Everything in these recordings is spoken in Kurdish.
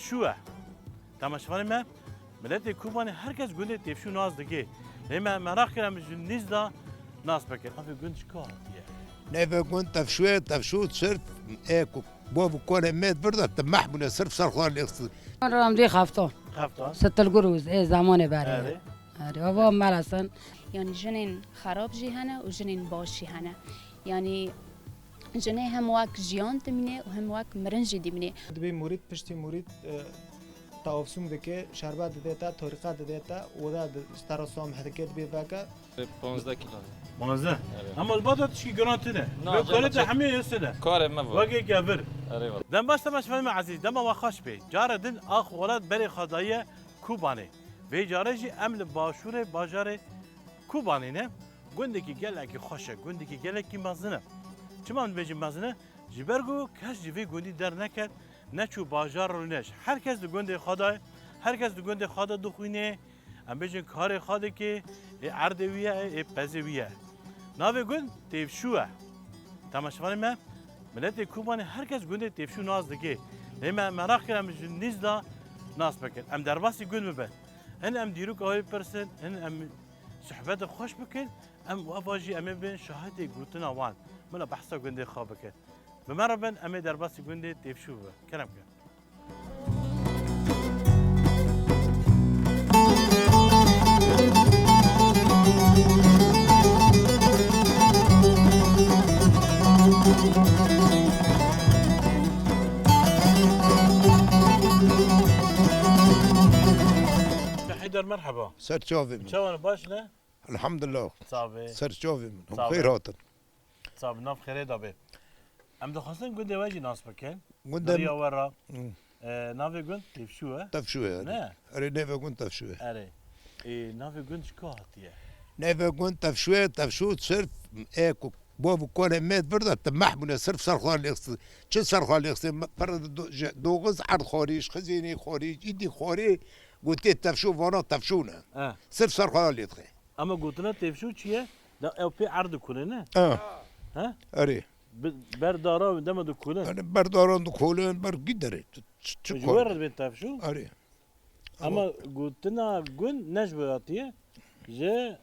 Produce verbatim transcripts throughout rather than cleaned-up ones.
Tevşû e. Temaşevanê me, miletê Kobanê her kes gundê Tevşû nas dike. Lê me meraq kir em ji nîz de nas bikin. Navê gund ji ku hatiye? Navê gund Tevşû ye, Tevşû sirf ê ku bav û kolê me vir de timeh bûne, sirf ser xwe lê xist. Ram dî xeftan. Xeftan. Sitil gurûz, ê zamanê berê. Erê. Erê, ava melasin. Yanî jinên xerab jî hene û jinên baş jî hene. Yanî jinê hem wek jiyan dimîne û hem wek mirin jî dimîne. Dibê murîd, piştî murîd, e, tawafsûm dike, şerbet dide te, torîqet dide te, oda di-, ji te re samih dike, dibê veke. Panzdeh kilo. Panzdeh? Evet. Ama li bada tişkî giran tune. Na, Ve cem kolete çek. Hemê yesine. Karê me bu. Wekê kevir. Erê valla. Dem baş, temaşevanê me ezîz, dema we xweş bê. Cara din ax welat berê xwe daye Kobanê. Vê carê jî em li başûrê bajarê Kobanê ne. Gundekî gelekî xweş e, gundekî gelekî mezin e. Çima em dibêjin mezin e? Ji ber ku kes ji vê gundî derneket, neçû bajar rû neş. Her kes di gundê xwe de ye, her kes di gundê xwe de dixwîne, em bêjin karê xwe dike, ê erdê wî ye, ê pezê wî ye. Navê gund Têvşû ye. Temaşevanê me, miletê Kobanê her kes gundê Têvşû nas dike. Lê me meraq kir em ji nîz de nas bikin. Em derbasî gund bibin. Hin em dîroka wê bipirsin, hin em sohbetê xweş bikin, em ava jî em ê bin şahidê gotina wan. Bila behsa gundê xwe bikin. Bi me re bin, em ê derbasî gundê Têvşû bibin. Kerem ke. Heyder, merheba. Ser çavê min. Çawan e, baş ne? Elhamdulillah. Çavê. Ser çavê min. Hûn xêr hatin. Sağ ol, nav xêrê de be. Em dixwazin gundê we jî nas bikin. Gundê Deriya we re. Hı. E, navê gund Tevşû e. Tevşû ye. Ne? Erê, navê gund Tevşû ye. Erê. E, navê gund ji ku hatiye? Navê gund Tevşû ye, Tevşû sirf ê ku bav û kolê me vir de timeh bûne, sirf ser xwe lê xist. Çi ser xwe lê xist? Me-, pir do-, ji doxiz erd xwarî, ji xizênê xwarî, îdî xwarî, gotê Tevşû, vana Tevşû ne. He. Sirf ser xwe lê dixê. Ama gotina Tevşû çi ye? Da ew pê erd dikune ne? Ha. Ha? Erê. Bi-, ber dara dema dikune. Erê, ber daran dikolin, ber gî derê. Çi, çi, çi Ji kol? We re dibên Tevşû? Erê. Ama gotina gund ne ji we hatiye, ji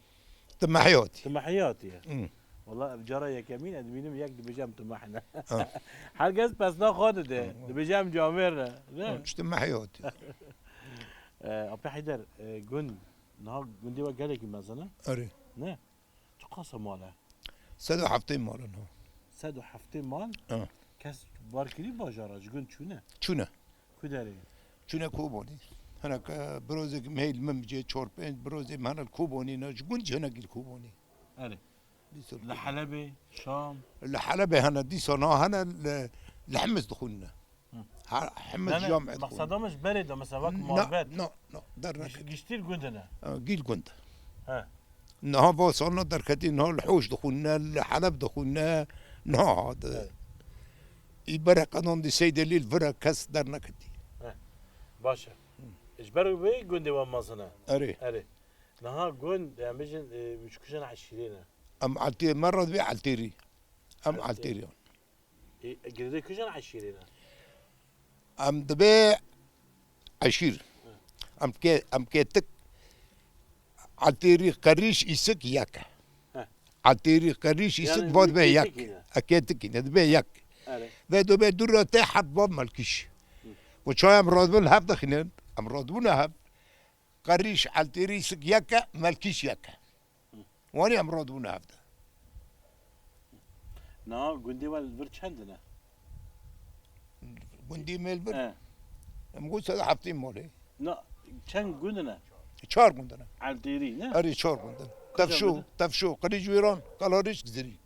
Timehiyatî. Timehiyatî ye. Hı. Wala ev cara yekemîn ez dibînim yek dibêje em timeh ne. Ha. Her kes pesna xwe dide. Ha. Dibêje em camêr ne. Ne? Ha, işte Timehiyatî. E, Apê Heyder, e, gund Niha gundê we gelekî mezin e? Erê. Ne? Çiqas e mal e? Sed û heftê mal in ha. Sed û heftê mal? Ha. Kes bar kirî bajara, ji gund çûne? Çûne. Ku derê? Çûne Kobanî. Hinek, e, birozek meyl min bicê çar pênc birozê min hene li Kobanî ne, ji gund jî hinekî li Kobanî. Erê. Dîsa Li Helebê, Şam? Li Helebê hene, dîsa na hene, li, li Himiz dixwînine. Hı. Ha, Himiz Ne, ne, camiet mexseda xwîn. Me ji berê de, mesela, wek Na, mabet. Na, na, derneket. Giş-, giştî li gund ne? Ha, gî li gund. He. Niha va salna derketî, niha li Hoş dixwîne, li Heleb dixwîne, niha hate. Evet. Î bere qedandî Seydelî li vira kes derneketî. He. Baş e. Hı. Ji ber wê gundê we mezin e? Erê. Erê. Niha gund, em bêjin, e, ji kujana eşîrê ne? Em Eltê-, me re dibê Eltêrî. Em Eltê-, Eltêrî. E, girêdê kujana eşîrê ne? Em dibê eşîr. Hı. Em kê-, em kêtik Eltêrî, Qerîş, Îsik yek e. He. Eltêrî, Qerîş, Îsik Yani va dibê yek. Kêtikî ne? E, kêtikî ne, dibê yek. Erê. Ve dibê dû re tê heft va Melkîş. Hı. Ku çawa em radibin hev dixînin, em radibûne hev. Qerîş, Eltêrî, Îsik yek e, Melkîş yek e. Hı. Wanî em radibûne hev de. Na gundê we li vir çend ne? Gundî me li vir? He. Em got sed û heftê malê. Na çend gund ne? Çar gund ne. Eltêrî ne? Erê çar gund ne. Kujam Tevşo, gund? Tevşo, Qirîc Wêran, Kalarîşk, Zirîk.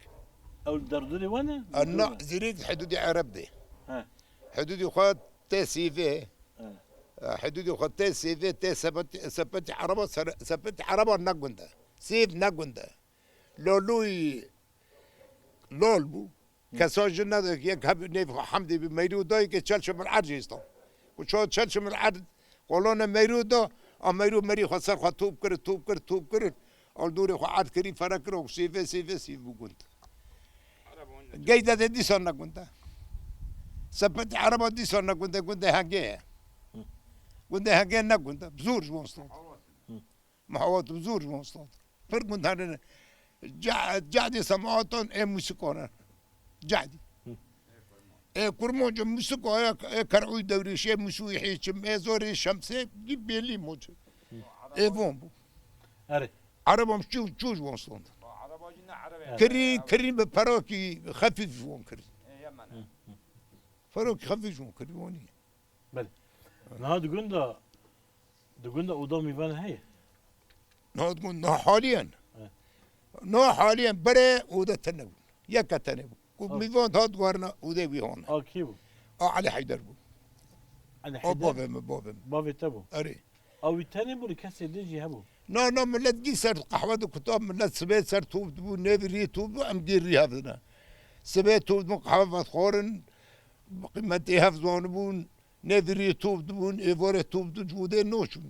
Ew derdunê we ne? E, na, Zirîk hidûdê Ereb de. He. Hidûdê xwe tê sîvê. He. E, hidûdê xwe tê sîvê, tê sepetî, sepetî Ereba ser, sepetî Ereba ne gund e. Sêv ne gund e. Lalûyî lal bû. Hı. Kesa ji ne de yek heb nêv xwe Hemdê bî, meyrû dayê ke çel çimil erd jê stan. Ku çawa çel çimil erd kolane meyrû da, a meyrû merî xwe ser xwe top kir, top kir, top kir. Al dorê xwe erd kirî, fere kir, o sêve, sêve, sêv bû gund. Geyde de dîsa ne gund e. Sepetî Ereba dîsa ne gund e, gundê hengê ye. Hı. Gundê heke ne gund e, bi zor ji wan stad. Hı. Muhawat bi zor ji wan stad. Pir gund hene. Ca-, cadê sematan ê musîkan e. Cadî. Hı. Ê kurmanca musîka ye, ê ker'ûy dewrêşê, musûyî hêçim, ê zorê şemsê, gî belî moçi. Hı. Ê von bû. Erê. Erebam çû, çû ji wan stad. Erê. Kirî, kirî bi perakî xefîf ji wan kirî. Hı, hı. Perakî xefîf ji wan kirî, wanî. Belê. Niha di gunda, di gunda oda mîvan heye? Niha di gund, niha haliyen. He. Niha haliyen berê oda tene bû. Yeke tene bû. Ku Ha. mîvan hat warna odê wî hane. A kî bû? A Elî Heyder bû. Elî A Heyder? bavê min, bavê min. Bavê te bû? Erê. A wî tenê bû, li kesê din jî hebû? Na, na, millet gî ser qehwe dikuta, millet sibê ser top dibû, nêvî rî top dibû, em gî rî hev dine. Sibê top dibûn, qehwe vedixwarin, qîmetê hev zanibûn, nêvî rî top dibûn, êvarê top dibûn, ji odê noçûn.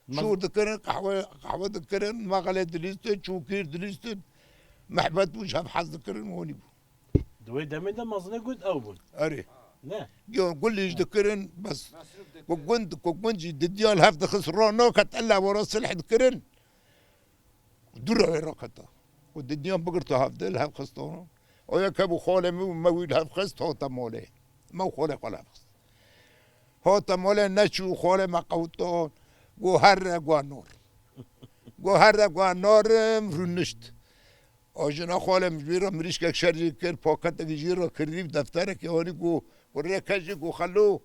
Mez- Şûr dikirin, qehwe, qehwe dikirin, mexelê dilîstin, çûkîr dilîstin, mehbet bû, ji hev hez dikirin, honî bû. Di wê demê de mezinê gund ew bûn. Erê. Ne? Yo, gulîş dikirin, bes. Ku gund, ku gund jî didiya li hev dixist, ro noket, ella wara silh dikirin. Du rewê raketa. Ku didiyan bigirta hev de, li hev xistan. O yek hebû xalê min û me wî li hev xist, hate malê. Me û xalê xwe li hev xist. Hate malê neçû, xalê me qewta. Go herre, go nor. Go herre, go norim, rûnişt. A jina xalê min ji wî re mirîşkek şerî kir, paketek jî re kirî, defterekê anî, go, go rêke jî, go xelo,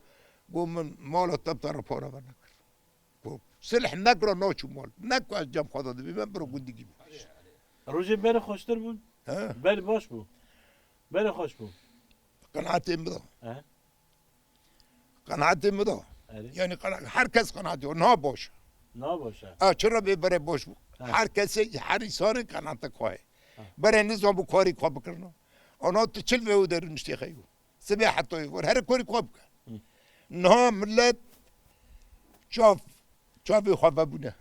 go min mala te bi te re pare venekir. Ku silh nekira naçû mal. Ne ku ez cem xwe de dibîme, bira gundî bîme. Rojê berê xweştir bûn? He? Berê baş bû. Berê xweş bû. Qenaetê min da. He? Qenaetê min da. Erê. Yani qena-, her kes qenaetê wa. Niha baş. Niha baş e. A, çira bê berê baş bû. He. Her kesê, her însanê qenaetê xwe ye. He. Berê nizan bû karî xwe bikirina. Ana tu çil ve û derûniştê xeyo. Sibê heta êvar, here korî xwe bike. Hı. Niha millet çav, çavê xwe vebûne.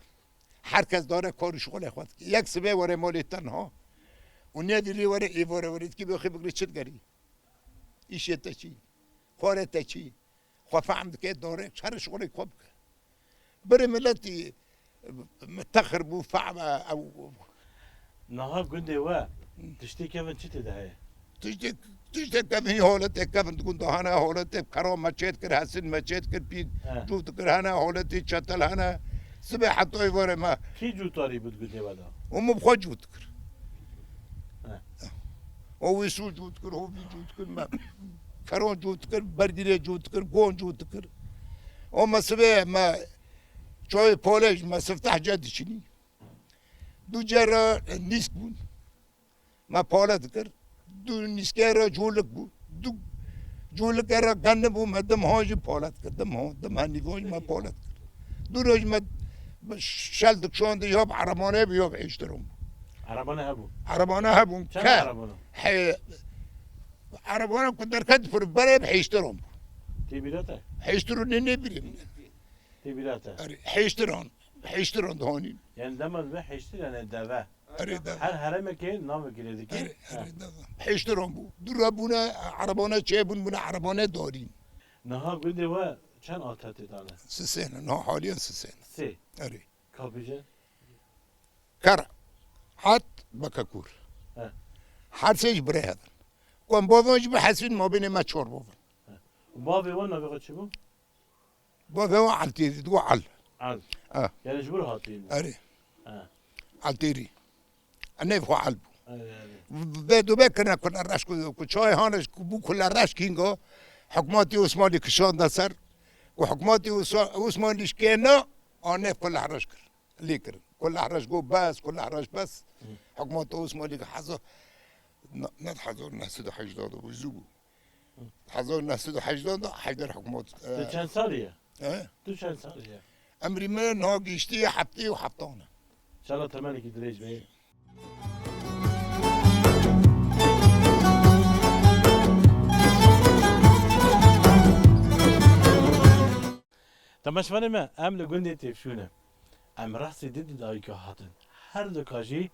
Her kes dare kar û şixulê xwe dike. Yek sibê were malê te niha. Û nêvî rê were êvare were dikî bê xwe bigirê çi digerî? Îşê te çi? Karê te çi? Xwe fehm dike, dare, here şixulê xwe bike. Berê miletî mitexir bû, fehm e, ew Niha gundê we tiştê kevin çi tê de heye? Tiştê, tiştê kevin, holetê kevin di gunda hene, holetê kera me çêt kir, hesin me çêt kir, pî He. cût kir hene, holetê çetel hene. Sibê heta êvarê me. Kî cûtarî bû di gundê we de? Û min bi xwe cût kir. He. O wî sû cût kir, ho vî cût kir, me keran cût kir, bergîrê cût kir, gon cût kir. O me sibê me çayê polê ji me sifteh ce diçinî. Du cara nîsk bûn. Me pale dikir. Du nîskê re colik bû. Du colikê re genî bû, me dim han jî pale dikir. Dim han, dim henîvan jî me pale dikir. Du roj me şel dikşandî, ya bi erebane bû, ya bi hêştiran bû. Erebane hebû? Erebane hebûn. Çend ke erebane? He, erebane ku derket pir berê bi hêştiran bû. Tê bîra te? Hêştiran nê, nê birê min. Tê bîra te? Erê, hêştiran. Hêştiran dihanîn. Yani dema dibe hêştir, yani deve. Erê, deve. Her heremekê navekî lê dike. Erê, Ha. erê, deve. Hêştiran bû. Du re bûne, erebane çêbûn, bûne erebane darîn. Niha gundê we çend ate tê dane? Sisê ne, niha haliyen sisê ne. Sê. Erê. Kapîje? Kera, Hat, Bekekûr. He. Her sê ji birê hev in. Ku em bavan jî bi hesîn mabênê me çar bav in. He. Û bavê wan navê xwe çi bû? Bavê wan Eltêrî, digo El. El. Ha. Yani ji wir hatî? Erê. Ha. Eltêrî. Nêv xwe El bû. Erê, erê. Bê dubê kirine kule reş ku, ku çayê hane ku bû kule reş kînga, hikmatî Osmanlî kişande ser, ku hikmatî Osa-, Osmanlî şikêna, a nêv kule reş kir. Lê kirin. Kule reş got bes, kule reş bes. Hı. Hikmatî Osmanlî ki hezar, ne, ne hezar neh sed û hejda de bû, zû bû. Hezar neh sed û hejda de Heyder hikmat, Tu e, çend salî ye? He? Tu çend salî ye? Emrî min niha gihiştiye heftê û heftan e. Şala temelekî dirêj be. Temaşevanê me, em li gundê Têfşû ne. Em rastî di di dayika hatin. Her du ka jî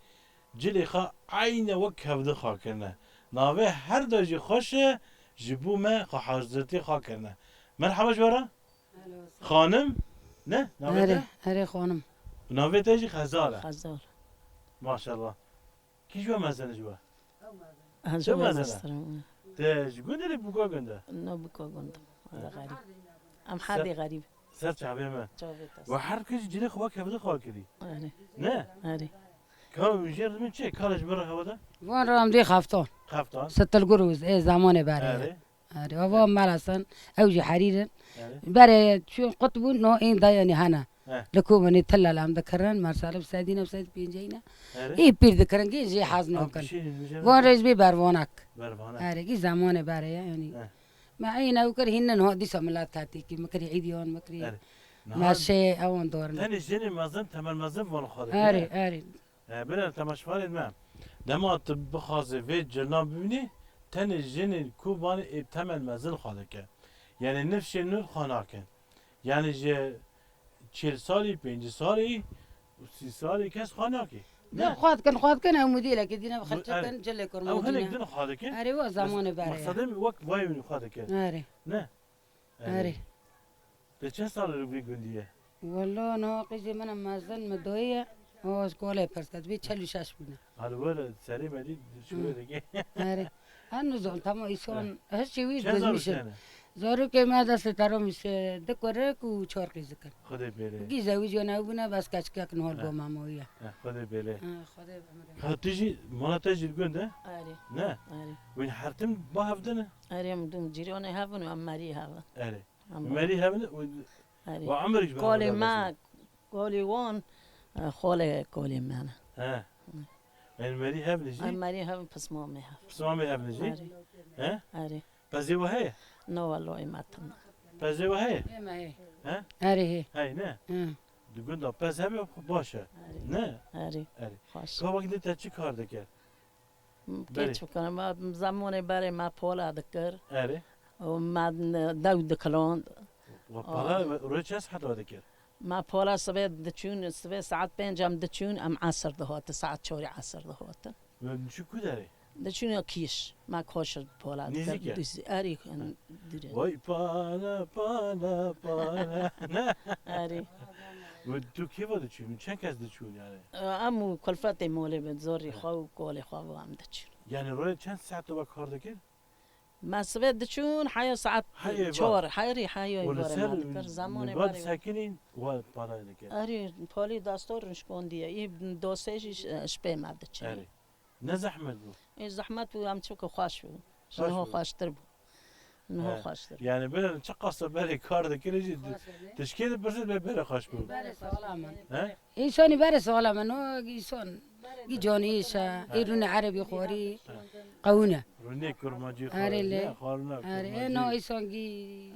cilê xwe eyne wek kevdixwe kirine. Navê her du jî xweş e, ji bo me xwe hazirtî xwe kirine. Merhaba ji we re. Hello, sağ ol. Xanim? Ne? Navê Erê, te? Erê xanim. Navê te jî Xezal e. Xezal. Maşallah. Kî ji we mezin e ji we? Ez Çi ji we mezin e? Mezin im. Te ji gundê de Buka gund e? No, Buka gund im. He. Wele xerîb. Em Ser- herdê xerîb. Ser çavê me. Çavê te. We her kişî cilê xwe wek hevdî xal kirî. Erê. Ne? Erê. Ka wî jê rimî çi? Kale ji min re hewa de? Van re em dê xeftan. Xeftan. Sitilgur û ê zamanê berê ye. Erê. Erê, ava melasin, ew jî herîr in. Erê. Berê çûn qut bûn, no ên de yanî hene. He. Li ku min ê tilla lem dikirin, mersalib sedî ne, sedî pêncî ne. Erê. Ê pîr dikirin, gê jê hez Tam nakin. pişî mijara. Van re jî bê bervanak. Bervanak. Erê, gî zamanê berê ye, yanî. He. Me ey ne kir, hîn niha dîsa milet ketî kî, min kirî îdîyan, min kirî Erê. Niha meşê, ewan dorin. Tenê jinê mezin, temel mezin van xwe dikin. Erê, erê. E, bira temaşevanên me, dema tu bixwazê vê cilna bibînî, tenê jinên Kobanê ê temel mezin xwe dike. Yanî nifşên nû xwe nakin. Yanî ji çil salî, pêncî salî û sî salî kes xwe nake. Ne, Ne? xwe dikin, xwe dikin, ew modêlekê dîne bi Bu- xirçetin, er- cilê Ew kurmancî hinek ne. din xwe dikin. Erê, wa zamanê berê ya. Maqsedê min wek vay wî xwe dikin. Erê. Ne? Erê. Erê. Te çend sal li vî gundî ye? Wela niha qîzê min e mezin, min doyê ye. O, ez kolê pirs, ez bê çel û şeş bûne. Hal were serê me dî şûre dike. Erê. Her nizam, tamam, îson, He. her şey wî Çend dizmişim. zarok hene? Zarokê me destê teromiş, e, du kurik û çar qîzik in. Xwedê bêrê. Gî zewiciyane ew bûne, bes keçikek nihol He. bo mamoye. He, Xwedê bêrê. He, Xwedê emre. Ha, tu jî, mala te jî li gund e? Erê. Ne? Erê. Wîn her tim ba hevdin e? Erê, em dûm cîranê hev in û em merî hev in. Erê. Em Merî hev in û Erê. û emir jî bi hev Kolê in me, bes kolê wan, e, xolê kolê me ne. He. Hı. Em merî hev in jî? Em merî hev in, pismamê hev. Pismamê hev in jî? Erê. He? Erê. Pezê we heye? No, welo ê me tune. Pezê we heye? Ê me heye. He? Erê hê. Hey, ne? Hı. Di gunda pez hebe baş e. Erê. Ne? Erê. Erê. Xweş. Ka wek de te çi kar dikir? Berê. Keç bikene, me zamanê berê me pola dikir. Erê. Û me dew dikiland. Wa pala Aa. rê çend saet wa dikir? Me pola sibê diçûn, sibê saet pênc em diçûn, em esir dihate, saet çarê esir dihate. Ve diçû ku derê? Diçûn ya kîş, me koşir pola dikir. Nêzîk e? Duzî, erî, Ha. dûrê. Vay pala, pala, pala. Ne? Erî. Ve tu kê ve diçûn? Çend kes diçûn yani? Em û kulfetê molê bi zorî xwe û kolê xwe ve em diçûn. Yani rê çend saet wa kar dikir? Me sibê diçûn heya saet Heyê çar, va. herî heya Û li gorê ser me dikir. Zamanê mobad berê. sekinîn wa para dikir. Erê, palî dastor rişkondiye. Î dosê jî ş-, şpê me diçin. Erê. Ne zehmet bû? Ê, zehmet bû, em çûke xweş bû. Ji Xweş niho bû. xweştir bû. Niho He. xweştir. Yani böyle çi qasa berê kar dikir jî Xweş e. tişkê de birzit be berê xweş bû. Berê salam in. He? Însanî berê salam in, o însan. Gî canî îşe, Ha. ê rûnê erebî xwarî, Ha. qewûne. Rûnê kurmancî Erê xwarî, lê. ne, xwarina Erê, kurmancî. ê no îsan gî,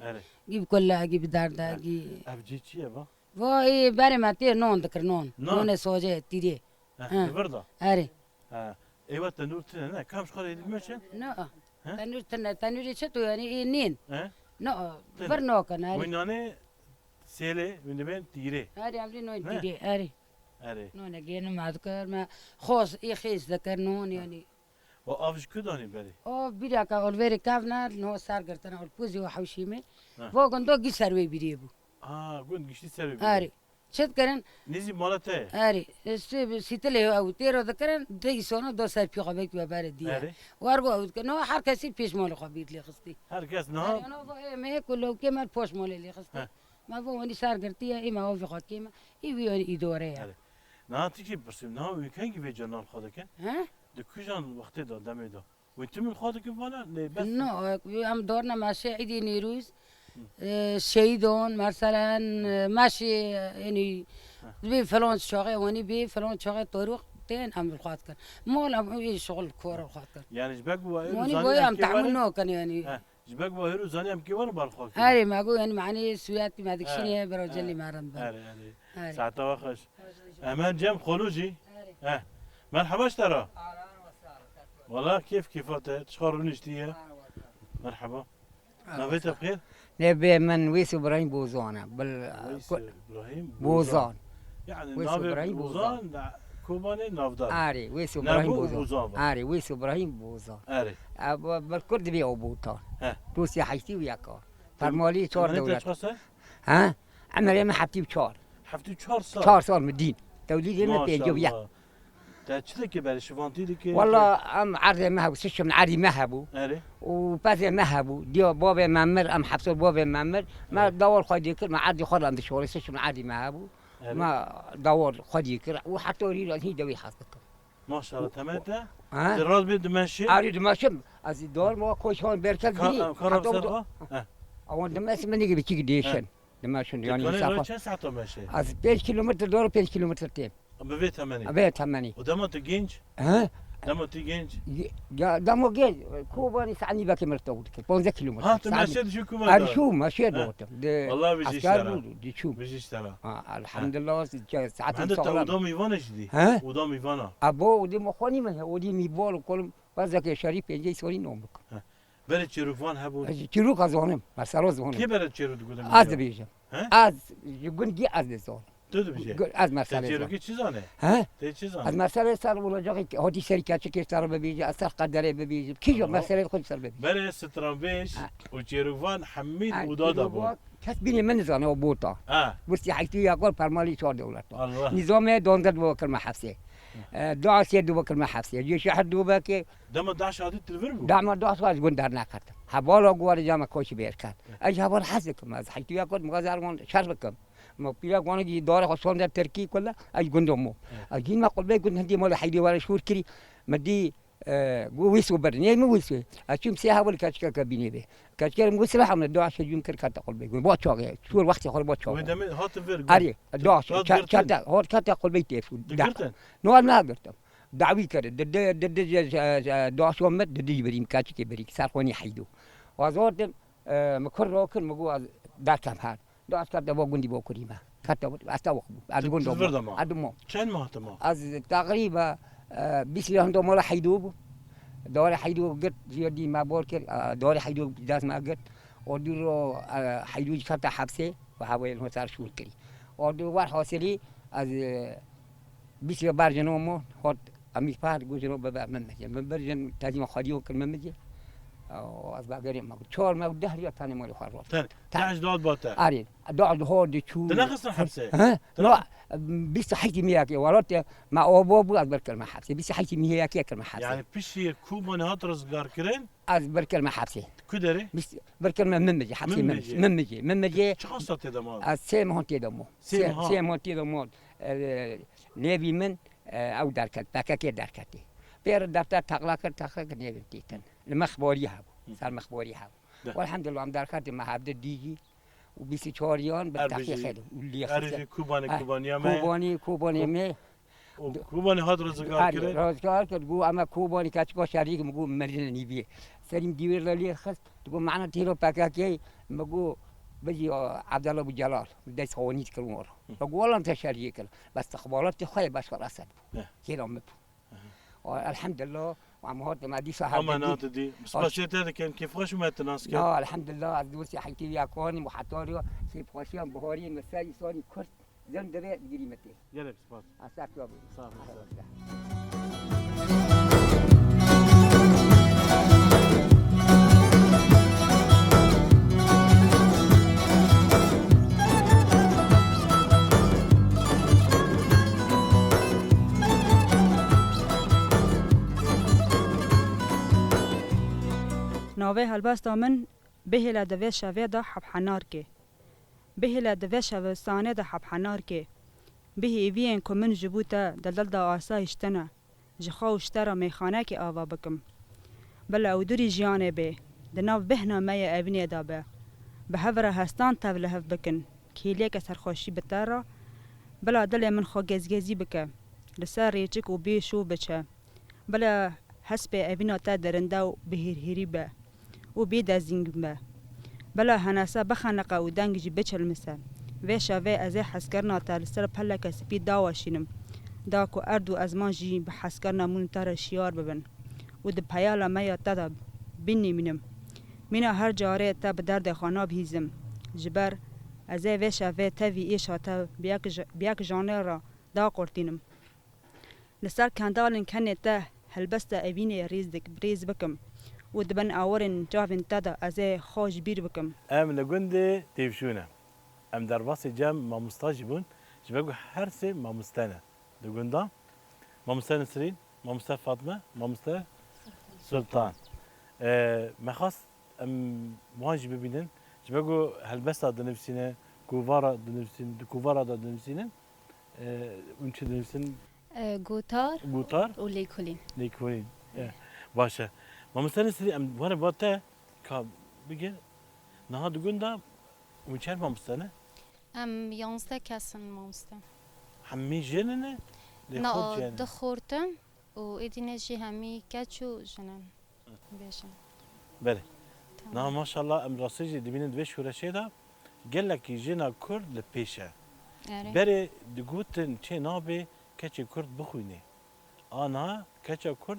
Erê. gî bi kulle, gî bi derde, Ha. gî. Ev cî çi ye va? Va ê berê me tê non dikir, non. Non? Nonê soce, tîrê. Ha, Ha. li vir da? Erê. Ha. Ê we tenûr tine ne? Kam ji xwe re dî meşe? No. He? Tenûr tine, tenûrê çi tu yani ê nîn? He? No, Tine. vir nakin, erê. Wî nanê sêlê, wî dibên tîrê. Erê, em dî non Ne? tîrê, erê. Erê. Nonê gênim ez kir, me xos, ê xêz dikir, non yani. Û av ji ku danî berê? O bîreke olvêrê kevne, no ser girtine, ol pûzî û hewşîmê. Ha. Vo gundo gî ser wê bîrê bû. Ha, gund giştî ser wê bîrê. Erê. Çi dikirin? Nêzî mala te ye? Erê. Sî-, sîtilê ew têro dikirin, di îsona do ser pî xwe belkî we berê diye. Erê. Wer got ew dikirin. No her kesî pêş malê xwe bîr lê xistî. Her kes niha Erê, no vo ê me ku lewkê me poş malê lê xistî. He. Me vo wenî ser girtiye, ê me avê xwe kêm e. Ê wî yani îdore ye. Erê. Niha tikî pirsîm, niha wî kengî vê canan xwe dikin? He? Di kujan wextê de, demê de? Wê tim li xwe dikin vana, lê bes. No, em dorne meşê Îdî Nîrûz, Hı. e, şehîdon, meselen, e, meşê, yani, Ha. dibê filan çaxê, wenî bê filan çaxê torûq tên em li xwe dikin. Mal em ê şixul kor li xwe dikin. Yani ji ber ku wayê Wanî rûzanî boyê em em kê tahmil were? nakin yani. Ha. Ji ber ku wayê rûzanî em kê were bar xwe kirin. Erê, me got, yani, mani sûyetî me dikişînê Ha. bira Ha. celî merin bin. Erê, erê. Erê. Saeta we xweş. Hemen Cem Xolû jî. Erê. He. Merhaba ji te re. Wala kêf kêfa te. Çiqa rûniştiye. Merhaba. Navê te bi xêr? Navê min Wês Îbrahîm Bozan e. Bil-, Wês ku-, Îbrahîm Bozan. Bozan. Yani Wês navê Îbrahîm Bozan Bozan. da Kobanê navdar. Arê, Wês Îbrahîm Nebo û Bozan. Bozan var. Arê, Wês Îbrahîm Bozan. Arê. E, bu, bil Kurd dibê ew Botan. He. Dosya heştî û yeka. Fermalî çar Emanetê dewlet. çiqas e? He? Emerê min heftî û çar. Heftî û çar sal? Çar sal min dîn. Tewlîdê min pêncî û yek. Maşallah. Te çi dikî berê, şivantî dikî? Walla em erdê me hebû, sişim erdî me hebû. Erê. Û pezê me hebû. Diya bavê me mir, em heft sal bavê me mir. Me dawar xwe dikir, me erdî xwe re em dişorê, sişim erdî me hebû. Erê. Me dawar xwe dikir. Û heta orî re hîn dewî hez dikim. Maşallah, temel te? Ha? Te rast bê dimeşî? Arî dimeşim. Ez dor ma koşan berkel Ka-, bî. Ka-, Heta Rabser o ha? He. Awan dimeşim, min gibi çik dêşin. He. Dimeşin, yani Kanê safa. Çend saeta meşe? Ez pênc kilometre, doğru pênc kilometre têm. Bi vê temenî? Vê temenî. O dema tu genç? He? Dema tu genç? Ya, dema genç. Kobanî sahnî belki mirte vurdu. Ponzdeh kilometre. Ha, tu meşe düşü Kobanî. Arî şu meşe doğru. Vallahi bir şey işler ha. Diçûm. Bijî ji te re. Ha, elhamdulillah, saetê sağlam. Hende te oda mîvan e jî dî? He? Oda mîvan a. Abo, odê me xwe nîme, odê mîvan û kolum, bazeke şerî pêncî sorî nom bikim. He. Berê çêrokvan hebû? Ez çîrok ez zanim, mesela zanim. Kê berê çêrok digotin? Ez dibêjim. He? Ez ji gund gî ez dizanim. Tu dibêje. Gu-, ez mesela Te çêrokî çi zane? He? Te çi zane? Ez mesela ser olacak, hadi ser keçikê ser bibêjim, ez ser qederê bibêjim. Kî jo mesela xwe ser bibêjim. Berê stranbêj û çêrokvan hemî oda da bû. Kes bînê min nizane o bota. Ha. Bursi heytû ya gor permalî çar dewlet. Allah. Nizamê dondet bo kirme hepsê. E, Daişê du bo kirme hepsê. Cê şehir du be ki. Dema Daş hatî tu li vir bû? Dema Daş hatî gund derneket. Hevala guwarê cama koşi bêr ket. Ez heval hez dikim. Ez heytû ya gor mixazar wan şer bikim. Ma pîra gwana ki dare xwe şonde Tirkî kule, ez gund mo. Ez gîn me qulbê gund hindî mala heydê were şûr kirî. Me dî E, gu wîs û bir, nê min wîs û. Ez çûm sê heval keçikeke bînê bê. Keçikê min gu silah min, Daişê cûm kir kete qulbê. Gu ba çaxê, çûr wextê xwe ba çaxê. Wê demê hatin vir, gu. Arê, Daişê, Hat çe-, girtin? Çete, hat kete qulbê têf. Tu girtin? No, ez nagirtim. Dawî kir, didi, didi, Daişo min, didi birîm, keçikê birîm, ser xwe nî heydo. Waz hortim, e, mi kur rokin, mi gu ez derkem her. Du asker de bo gundî bo kurî me. Kete bo, ez te bo. Ez Tu, gund tu do vir de ma. Ez dimo. Çend mah te ma? Ez teqrîbe, e, bîst yî hendo mala Heydû bû. Dawara Heydû girt, jiyê dî me bor kir, e, dawara Heydû dest me girt. O dû ro, e, Heydû jî kete hepsê, ve hewayê ho ser şûr kirî. O dû wer hasilî, ez, e, Bîsî ber jino mo, hot, emî par, gu jino bibe min mijê. Min bir jin tezîma xwedî û kir min mijê. O, ez bagerê me. Çor me, deh riya tanê malê xwe rot. Ten, Ten. Ten ji dad ba te. Arê, dad ho diçû. Te nexistin hepsê? He? Te No, bîst û heştî mîyekê, welat me abo bû, ez bir kirme hepsê. Bîst û heştî mîyekê kirme hepsê. Yani piştî ku min hat rizgar kirin? Ez bir kirme hepsê. Ku derê? Bîst, bir kirme min mijê, hepsê Min min mijê. Min mijê, min mijê. Çi hasta tê de mal? Ez sê mehan tê de mo. Sê Sê, mehan? Sê mehan tê de mo. E, lêvî min, e, ew derket, P K K derketî. Pêr defter teqla kir, teqla kir nêvî tîtin. Li mexborî hebû, Hı. ser mexborî hebû. De. Elhamdulillah, em derketî me hevdi dî jî û bîst û çar yan bi Er teqî bijî. xêdî û lê Er xiste. bijî Kubanê, Ha, Kubaniya me. Kubanî, Kubanê Ku-, me. û Kubanê hat rizgar Arê, kirin? rizgar kir, gu, ema Kubanî keçika şerî, min gu, mirin nîvî. Serîm dîwêr li lê xist, digo, mena têro P K K, min gu, bijî, Abdallah Bû Celal, dest xwe nîz kir wan. Hı. Min gu, wela te şeriyê kir. Bes istixbalatê xwe yê beş xwe resed bû. Heh. Kêra min bû. Aha. Wa, elhamdulillah, wa, em hate me dîsa Ama hevdî. nate dî. Spasiyê te dikin, kêfxweş û me te nas kir. Ya, elhamdulillah, ez dostê heytê ya konî, muhetariya, kêfxweşiyan bihariyên me ser îsanî Kurd, zem dibe digirî me tê. Gelek spas. Sağ ol. Navê helbesta min Bihêle di vê şevê de hevhenarkê. Bihêle di vê şevistanê de hevhenarkê. Bihêviyên ku min ji bo te di dil de asayîş tine, ji xwe û ji te re mêxanekê ava bikim. Bila ew durî jiyanê bê, di nav bêhna me yê evînê de be. Bi hev re hestan tev li hev bikin, kêliyeke serxweşî bi te re. Bila dilê min xwe gezgezî bike, li ser rêçik û bê şov biçe. Bila hespê evîna te derinde û bihêrhêrî be û bê dezîng be. Bila henese bixeniqe û deng jî biçilmise. Vê şevê ez ê hezkirina te li ser peleke spî daweşînim, da ku erd û ezman jî bi hezkirina min û te re şiyar bibin û di peyala me ya te de binimînim. Mîna her carê te bi derdê xwe nabihîzim. Ji ber ez ê vê şevê tevî êşa te bi yek j-, bi yek janê re daqurtînim. Li ser kendalên kenê te helbesta evînê rêz dik-, rêz bikim û di bin awirên çavên te de ez ê xwe ji bîr bikim. Em li gundê Têvşû ne. em derbasî cem mamosta jî bûn. Ji ber ku her sê mamoste ne di gunda. Mamoste Nisrîn, mamoste Fatme, mamoste Sultan. E, me xwest em wan jî bibînin. Ji ber ku helbesta dinivîsîne, kovara dinivîsîn-, di kovara de dinivîsînin. E, hûn çi dinivîsin? E, gotar Gotar? Û lêkolîn. Lêkolîn. E, baş e. Mamoste Nisrîn, em were ba te ka bigir. Niha di gunda hûn çend mamoste ne? Em yanzdeh kes in mamoste. Hemî jin in? Lê Na, xort jin in? Du xort in û êdî ne jî hemî keç û jin in. Bêjin. Belê. Tamam. Niha maşallah em rastî jî dibînin di vê şoreşê de gelekî jina Kurd li pêş e. Erê. Berê digotin çê nabe keçê Kurd bixwîne. A niha keça Kurd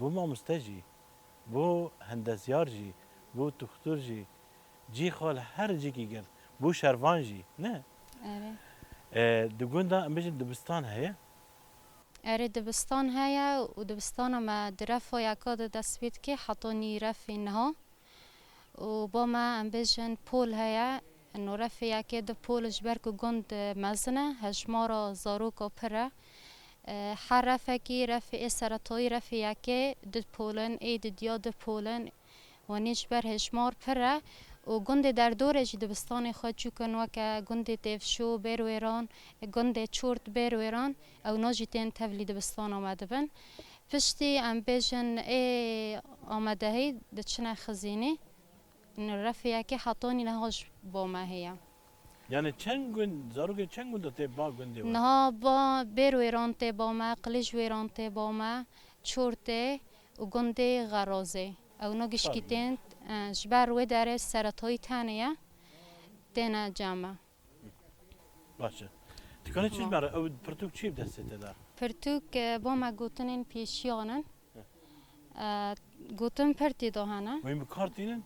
bû mamoste jî, bû hendesyar jî, bû tuxtur jî, cî xwe li her cîkî girt, bû şervan jî, ne? Erê. E, di gunda em bêjin dibistan heye? Erê, dibistan heye û dibistana me di refa yeka de dest pê dike, heta nî refê niha. Û ba me, em bêjin, pol heye. Ino refê yekê du pol ji ber ku gund mezin e, hejmara zaroka pir e. E, her refekî, refê ê seretayî, refê yekê du pol in, ê didiya du pol in. Wanî ji ber hejmar pir e û gundê derdorê jî dibistanê xwe çûkin, weke gundê Têvşo, Bêrwêran, gundê Çort, Bêrwêran, ewna jî tên tevlî dibistana me dibin. Piştî em bêjin ê amadehî diçine xizînî. Refê yekê hetanî niha ji bo me heye. Yani çend gund, zarokê çend gunda tê ba gundê we? Niha ba Bêrwêran tê ba me, Qilîjwêran tê ba me, Çor tê û gundê Xerazê. Ewna gişkî tên, e, ji ber wê derê seretayî tenê ye, têne cem me. Baş e. Dikane çi ji me re? Ew pirtûk çi bi destê te de? Pirtûk, e, bo me gotinên pêşiyan in. E, gotin pir tê de hene. Wê bi kar tînin?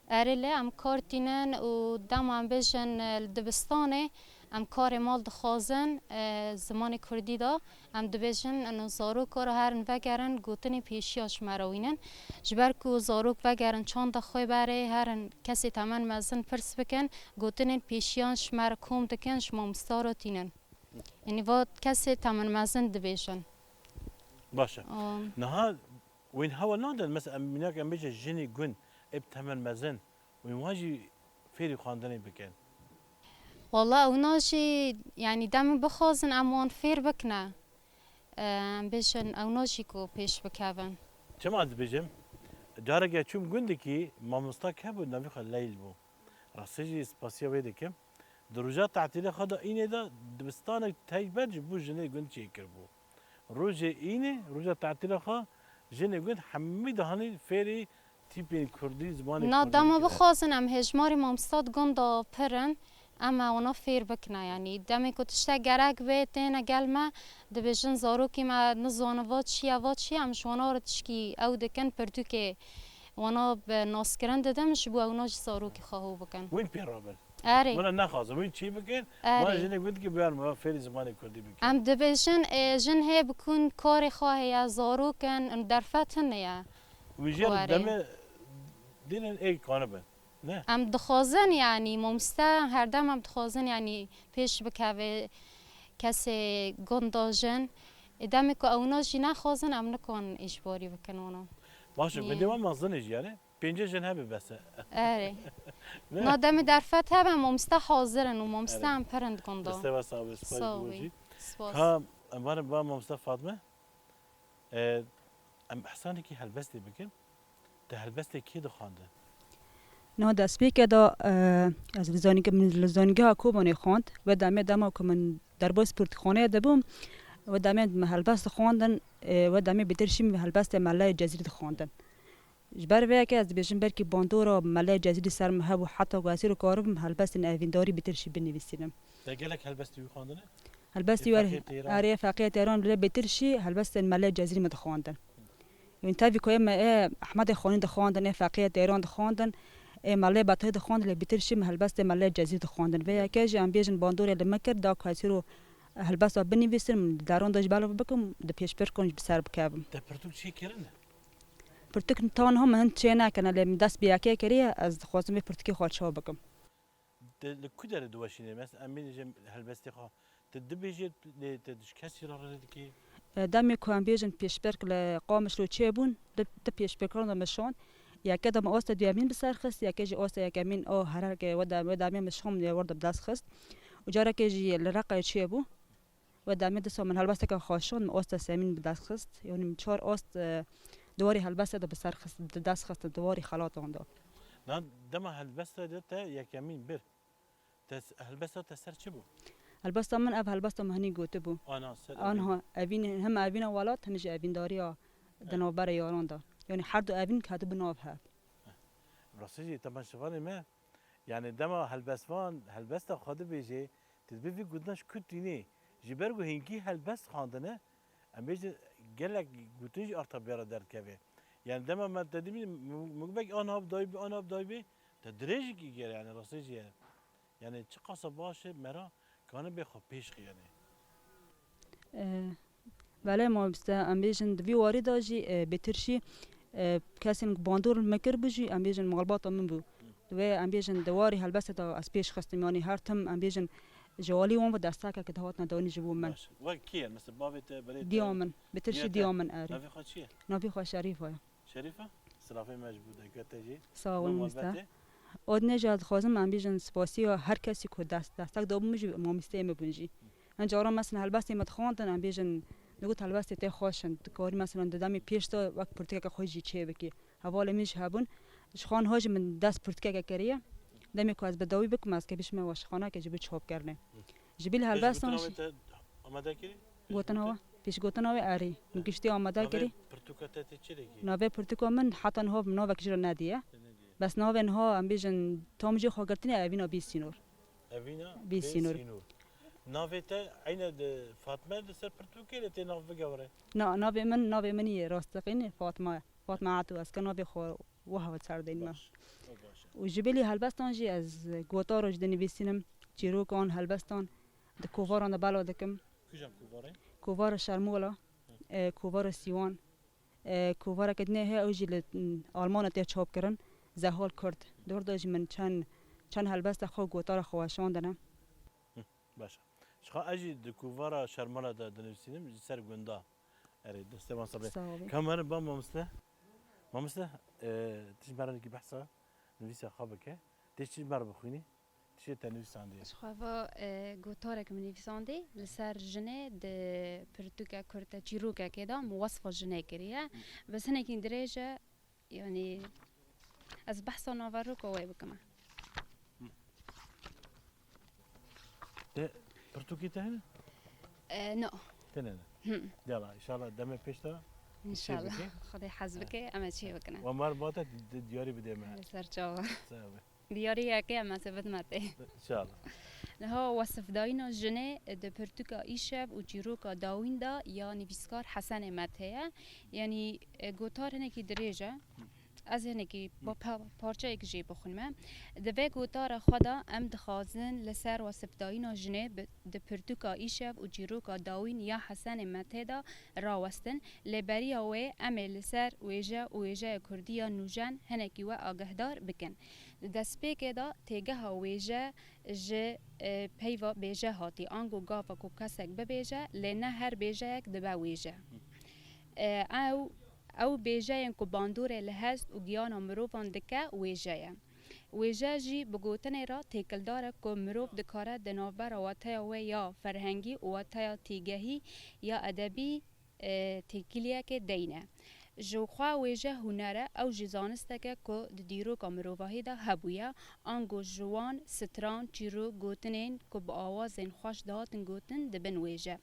Erê lê em kar tînin û dema em bêjin, e, li dibistanê em karê mal dixwazin, e, zimanê kurdî de. Em dibêjin, ino zaroka re herin vegerin, gotinên pêşiya ji me re wînin. Ji ber ku zarok vegerin çanda xwe berê, herin kesê temen mezin pirs bikin, gotinên pêşiyan ji me re kom dikin, ji mamosta re tînin. Yanî va kesê temen mezin dibêjin. Baş e. Am. Niha wên hewa nadin, mesela em mînak em bêje jinê gund, ê bi temen mezin, wên wan jî fêrî xwendinê bikin. Wala ewna jî, yanî demê bixwazin em wan fêr bikine. Em bêjin ewna jî ku pêş bikevin. Çima ez dibêjim? Careke çûm gundekî mamosta hebû navê xwe Leyl bû. Rastî jî spasiya wê dikim. Di roja tatîlê xwe de înê de dibistanek teyber ji bo jinê gund çêkiribû. Rojê înê, roja tatîlê xwe, jinê gund hemî dihanî fêrî tîpên kurdî, zimanê kurdî dikire. Na dema bixwazin em hêjmarê mamosta di gunda pir in, em ê wana fêr bikine. Yanî demê ku tiştek gerek bê, têne gel me, dibêjin zarokê me nizane va çi ye, va çi ye, em ji wana re tişkî ew dikin, pirtûkê wana bi naskirin didin, ji bo ewna jî zarokê xwe hû bikin. Wîn pê rabin. Erê. Wina nexwazin, wîn çî bikin, wina jinê gund ki biyar me fêrî zimanê kurdî bikin. Em dibêjin, ê, jin hê bikun karê xwe heye, zarok in, derfet hine ye. Wî jê re demê dînin ê kanibin. Ne? Em dixwazin, yanî, mamoste, her dem em dixwazin, yanî, pêş bikeve kesê gunda jin. Ê, demê ku ewna jî nexwazin, em nikan îjbarî bikin wana. Baş e, gundê wan mezin e jî, yanî, pêncî jin hebe bes e. Erê. Ne? Na demê derfet hebe, mamoste hazir in û mamoste em pir in di gunda. Destê we sax be, spas ji bo jî. Spas. Ka, em barin ba mamoste Fatme. E, em behsanekî helbestê bikin. Te helbestê kê dixwandin? Niha destpêkê de, e, ez li zanînge-, min li Zanîngeha Kobanê xwend. Wê demê dema ku min derbas pirtûkxaneyê de bûm, wê demê min helbest dixwandin, e, wê demê bêtir jî min helbestê Melayê Cezîrî dixwandin. Ji ber vê yekê ez dibêjim belkî bandora Melayê Cezîrî ser min hebû heta ku ez îro karibim helbestên evîndarî bêtir jî binivîsînim. Te gelek helbestê wî xwendine? Helbestê wî, erê, Feqiyê Teyran, lê bêtir jî helbestên Melayê Cezîrî min dixwandin. Ên tevî ku ê me ê Ehmedê Xanî dixwandin, ê Feqiyê Teyran dixwandin, ê Melayê Betayî dixwandin, lê bêtir jî min helbestê Melayê Cezîrî dixwandin. Vê yekê jî em bêjin bandorê li min kir, da ku ez îro helbesta binivîsim, li deran de jî belav bikim, di pêşbirkan jî bi ser bikevim. Te pirtûk çê kirine? Pirtûk ta niha min hin çê nekirine, lê min dest bi yekê kiriye, ez dixwazim vê pirtûkê xwe çawa bikim. Te li ku derê diweşînê? Mes em bêjin helbestê xwe. Te dibêjê lê te ji kesî re rê dikê? E, demê ku em bêjin pêşberk li Qamişlo çêbûn, di, di pêşberkan de min şand. Yeke de min asta duyemîn bi ser xist, yeke jî asta yekemîn a hererke we de, we demê min şand ya werde bi dest xist. Û carekê jî li Reqayê çêbû. We demê disa min helbesteke xwe şand, min asta semîn bi dest xist. Yanî min çar ast, e, di warê helbestê de bi ser xist, di dest xist, di warê xelatan de. Na dema helbesta de te yekemîn bir. Te s-, helbesta te ser çi bû? Helbesta min ev helbesta min hinî gotibû. Ana ser evîn. Anha evîn, hem evîna welat hem jî evîndariya di Eh. navbera yaran de. Yanî her du evîn ketibû nav hev. Rastî jî temaşevanê me, yani dema helbestvan helbesta xwe dibêje, tu dibê vî gotina ji ku tînê. Ji ber ku hînkî helbest xwendine, em bêjin gelek gotin jî arta bêra derdikeve. Yani dema me te dibî, mugibek anha bi dayî bî, anha bi dayî bî, te dirêjikî gere, yani rastî jî ye. Yani çiqasa baş e, mera kane bê xwe pêş xiyane. Belê mamoste, em bêjin di vî warî de jî, e, bêtir jî, e, kesên ku bandor li me kiribû jî, em bêjin malbata min bû. Divê em bêjin di warî helbestê de ez pêş xistim, yanî her tim em bêjin ji alî wan ve destekek dihatine dayîn ji bo min. Baş. Wek kî ye? Mesela bavê te, berê te? Diya min, bêtir jî diya min erê. Navê xwe çi ye? Navê xwe Şerîf e. Şerîfe, silavê me ji bo dayika te jî. Sax ol mamoste. Od ne jî ez dixwazim em bêjin spasiya her kesî ku dest, destek dabû min jî mamosteyê min bûn jî. Hin caran mesela helbestê me dixwandin, em bêjin, digot helbestê te xweş in, dikarî mesela di demê pêş de wek pirtûkeke xwe jî çêbikî. Hevalê min jî hebûn, ji xwe niha jî min dest pirtûkeke kiriye. Demê ku ez bi dawî bikim, ez kevî ji me weşxaneke ji bo çapkirinê. Ji bilî helbestan jî. Amade kirî? Gotina we, pêşgotina wê erê. Min giştî amade kirî. Navê pirtûka te tê çi de kî? Navê pirtûka min heta niha min navek jî re nediye. Te nediye. Bes navê niha em bêjin tam jê xwe girtinê evîna bî sînor. Evîna bî sînor. Navê te eyne di Fatme di ser pirtûkê de tê nav bigewre? Na, navê min, navê min yê rasteqîn Fatma ye. Fatma Atu, ez ke navê xwe wiha ser deyîn me. Baş, ew baş e. Û ji bilî helbestan jî ez gotaro jî dinivîsînim, çîrokan, helbestan di kovaran de belav dikim. Kujam kovare? Kovara Şermola, e, kovara Sîwan, e, kovareke dinê heye, ew jî li, m, Almanya tê çapkirin, Zehal Kurd. Dor de jî min çend, çend helbesta xwe gotara xwe weşandine. Baş e. Ji xwe ez jî di kovara Şermola de dinivîsînim, ji ser gunda. Erê, destê wan sax be. Sax be. Kamera ba mamoste. Mamoste, e, tu ji me re nekî behsa nivîsa xwe bike. Tê çi ji me re bixwînî? Çi te nivîsandî? Ji xwe va, e, gotarek min nivîsandî. Li ser jinê di pirtûke kurte çîrokekê de min wesfa jinê kiriye. Bes hinekî dirêj e, yanî ez behsa naveroka wê bikime. Te pirtûkê te hene? E, no. Tene ne? Hı. Yala, inşallah demê pêş de. İnşallah. Xwedê hez bike, em ê çê bikine. Wa mar bate di-, diyarî bidê me. Li ser çava. Sağ ol. Diyarî yekê em ê sebet me tê. İnşallah. Niha wesifdayîna jinê di pirtûka Îşev û çîroka Dawîn de ya nivîskar Hesenê Mete ye. Yanî, e, gotar hinekî dirêj e. Ez hinekî pa-, pa-, parçeyek jê bixwînime. Di vê gotara xwe de em dixwazin li ser wesifdayîna jinê bi, di pirtûka Îşev û çîroka Dawîn ya Hesenê Mete de rawestin. Lê beriya wê em ê li ser wêje û wêjeya kurdî ya nûjen hinekî we agehdar bikin. Di destpêkê de têgeha wêje ji, e, peyva bêje hatî. Ango gava ku kesek bibêje, lê ne her bêjeyek dibe wêje. E, ew, ew bêjeyên ku bandorê li hest û giyana mirovan dike wêje ye. Wêje jî bi gotinê re têkildar e ku mirov dikare di navbera wateya wê ya ferhengî û wateya tîgehî ya edebî, e, têkiliyekê deyne. Ji xwe wêje huner e, ew jî zanisteke ku di dîroka mirovahî de hebûye, ango ji wan stran, çîrok, gotinên ku bi awazên xweş dihatin gotin dibin wêje.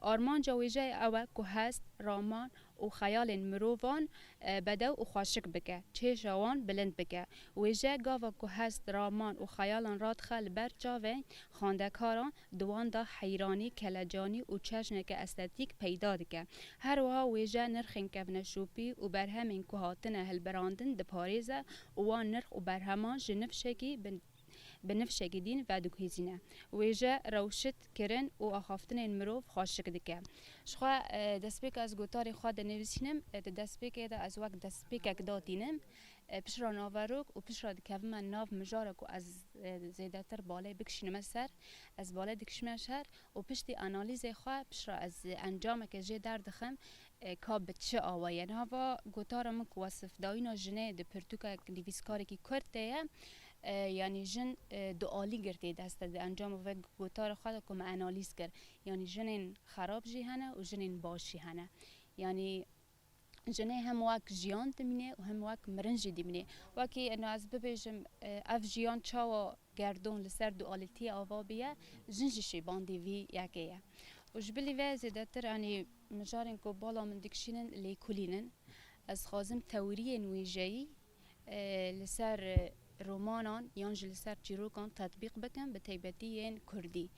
Armanca wêjeyê ew e ku hest, raman û xeyalên mirovan, e, bedew û xweşik bike, çêşa wan bilind bike. Wêje gava ku hest, raman û xeyalan radixe li ber çavên xwendekaran, di wan de heyranî, kelecanî û çeşneke estetîk peyda dike. Her wiha wêje nirxên kevneşopî û berhemên ku hatine hilberandin diparêze û wan nirx û berheman ji nifşekî bi, bi nifşekî dîn vediguhêzîne. Wêje rewşit kirin û axaftinên mirov xweşik dike. Ji xwe, e, destpêka ez gotarê xwe dinivîsînim, e, di destpêkê de ez wek destpêkek datînim. E, piştre naverok û piştre dikevime nav mijara ku ez, e, zêdetir balê bikişînime ser, ez balê dikişîme ser û piştî analîzê xwe, piştre ez encameke jê derdixim, e, ka bi çi awayî ye. Niha va gotara min ku wesifdayîna jinê di pirtûkek nivîskarekî kurd de ye, e, yanî jin, e, dualî girtî dest e. Di encama vê gotara xwe de ku me analîz kir, yanî jinên xerab jî hene û jinên baş jî hene. Yanî jinê hem wek jiyan dimîne û hem wek mirin jî dimîne. Wekî eno ez bibêjim, e, ev jiyan çawa gerdon li ser dualîtiyê ava bûye, jin jî şêbandî vî yekê ye. Û ji bilî ve zêdetir, yanî mijarên ku bala min dikişînin lêkolîn in. Ez dixwazim tewriyên wêjeyî, e, li ser, e, romanan yan jî li ser çîrokan tetbîq bikim, bi taybetî yên kurdî.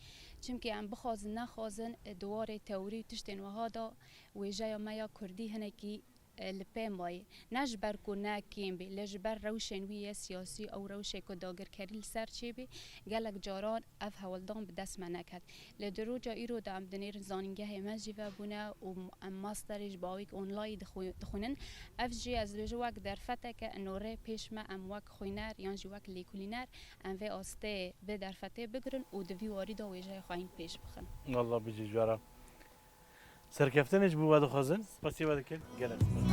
Çimkî em bixwazin nexwazin, e, di warê tewrî û tiştên wiha de wêjeya me ya kurdî hinekî, e, li pê mayî. Ne ji ber ku ne kêm bê, lê ji ber rewşên wî yê siyasî, ew rewşê ku dagirkerî li ser çêbî, gelek caran ev hewldan bi dest me neket. Lê di roja îro de em dinêrin zanîngehê me jî vebûne û em masterê ji bawîk online dixwe-, dixwînin. Ev jî ez dibêjim wek derfeteke ino rê pêş me em wek xwîner yan jî wek lêkolîner em vê astê bi derfetê bigirin û di vî warî de wêjeyê xwe hîn pêş bixin. Wallah bijî cara. Serkeftinê ji bo we dixwazin. Spasiyê we dikin. Gelek spas.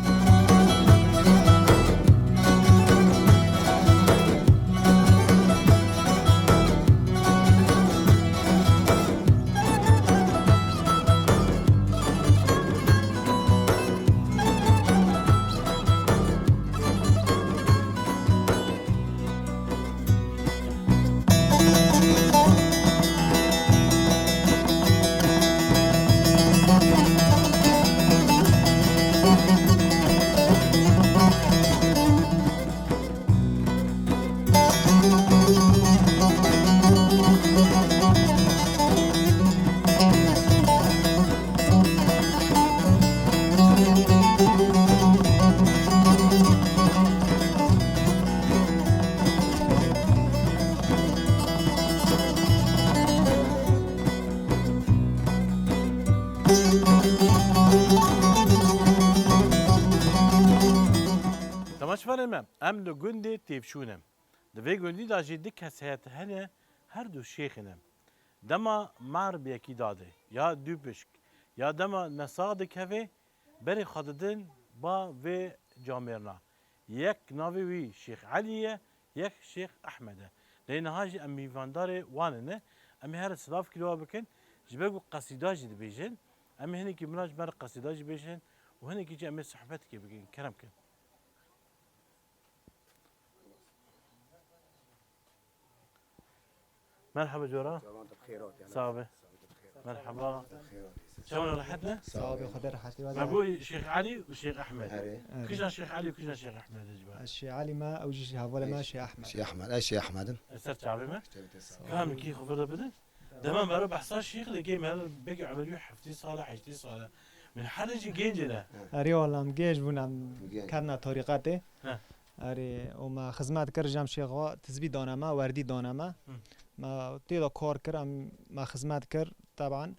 Temaşevanên me, em li gundê Têvşû ne. Di vê gundî de jî du kesayet hene, her du şêx ne. Dema mar bi yekî dade, ya dûpişk, ya dema nesax dikeve, berê xwe didin ba vê camêrna. Yek navê wî Şêx Elî ye, yek Şêx Ehmed e. Lê niha jî em mîvandarê wan ne. Em ê here silav kiriwa bikin. Ji ber ku qesîda jî dibêjin, em ê hinekî mira ji me re qesîda jî bêjin û hinekî jî em ê sohbetkê bikin. Kerem kin. Merhaba cora. Tamam, tu bixêr hatî. Sağ be. Merhaba. Çawan rehet ne? Sağ be, Xwedê rehetî were. Me bû Şêx Elî û Şêx Ehmed. Erê. Erê. Kîjan Şêx Elî û kîjan Şêx Ehmed e ji we? Ez Şêx Elî me, ew jî hevalê me Şêx Ehmed. Şêx Ehmed, ez Şêx Ehmed im. Ez ser çavê me. Çavê te sağ ol. Ka min kî xwe vir de bidin. Dema me re behsa şêx dikê, me re belkî emerî heftê sal e, heştê sal e. Min her jî genc ne. Erê wala em gêj bûn, em Genc. Kevna tarîqetê. He. Erê, û me xizmet kir, jî em şêxa tizbî dane me, werdî dane me. Hı. Me tê de kar kir, em, me xizmet kir, teban.